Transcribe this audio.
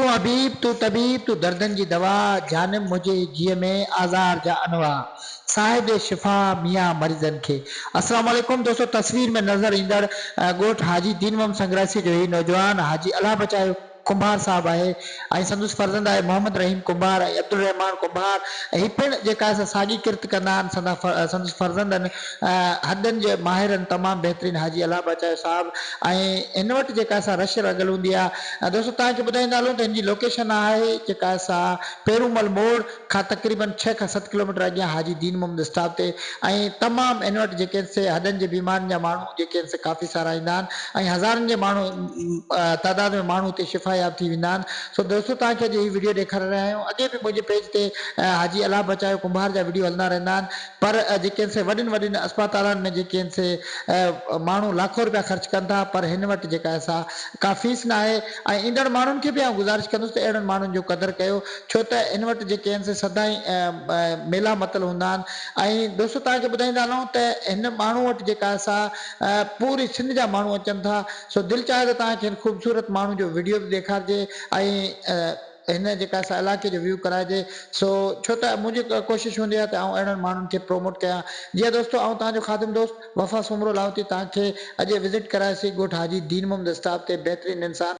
تون حبيب تون طبيب تون دردن جي دوا جانب منهنجي جيء ۾ آزار جا انواع صاحب شفا ميان مريضن کي السلام عليڪم دوستو تصوير ۾ نظر ايندڙ ڳوٺ حاجي دين محمد سنگراسي جو هي نوجوان حاجي الله بچايو ڪنڀار صاحب آهي ۽ سندس فرزند آهي محمد رحيم ڪنڀار ۽ عبدالرحمان ڪنڀار هي پڻ جيڪا آهي سا ساڳي ڪرت ڪندا آهن سندا سندس فرزند آهن هڏن جي ماهر آهن تمام بهترين حاجي الله بچايو صاحب ۽ هن وٽ جيڪا سا رش لڳل هوندي آهي دوستو توهان کي ٻڌائيندا هلون ته هن جي لوڪيشن آهي جيڪا سا پيرومل موڙ کان تقريبن ڇهه کان ست ڪلوميٽر اڳيان حاجي دين محمد اسٽاپ تي ۽ تمام هن وٽ جيڪي آهن سي هڏن جي بيمارين جا ماڻهو جيڪي آهن سي ڪافي سارا ايندا آهن ۽ هزارن جي ماڻهو تعداد ۾ ماڻهو هتي شفا ياب ٿي ويندا آهن سو دوستو توهان کي اڄ هي وڊيو ڏيکاري رهيا آهيون اڳي به منهنجي پيج تي حاجي الله بچايو ڪنڀار جا وڊيو هلندا رهندا آهن پر جيڪي آهن سي وڏين وڏين اسپتالن ۾ جيڪي آهن سي ماڻهو لاکو روپيا خرچ ڪن ٿا پر هن وٽ جيڪا آهي سا ڪا فيس ناهي ۽ ايندڙ ماڻهن کي به آئون گذارش ڪندس ته اهڙن ماڻهن جو قدر ڪيو ڇو ته هن وٽ جيڪي آهن سي سدائين ميلا متل هوندا آهن ۽ دوستو توهان کي ٻڌائيندا هلون ته هن ماڻهو وٽ جيڪا آهي سا پوري سنڌ جا ماڻهو اچن ٿا سو دل چاهي ته توهان کي هن خوبصورت ماڻهو جو وڊيو به ڏيکارجي ۽ هن جيڪا سا علائقي جو ويو ڪرائجي سو ڇو ته منهنجي ڪوشش هوندي آهي ته آئون اهڙن ماڻهن کي پروموٽ ڪيان جيئن دوستو آئون توهان جو خادم دوست وفا سومرو لاهوتي توهان کي اڄ وزٽ ڪرايوسين ڳوٺ حاجي دين محمد اسٽاپ تي بهترين انسان.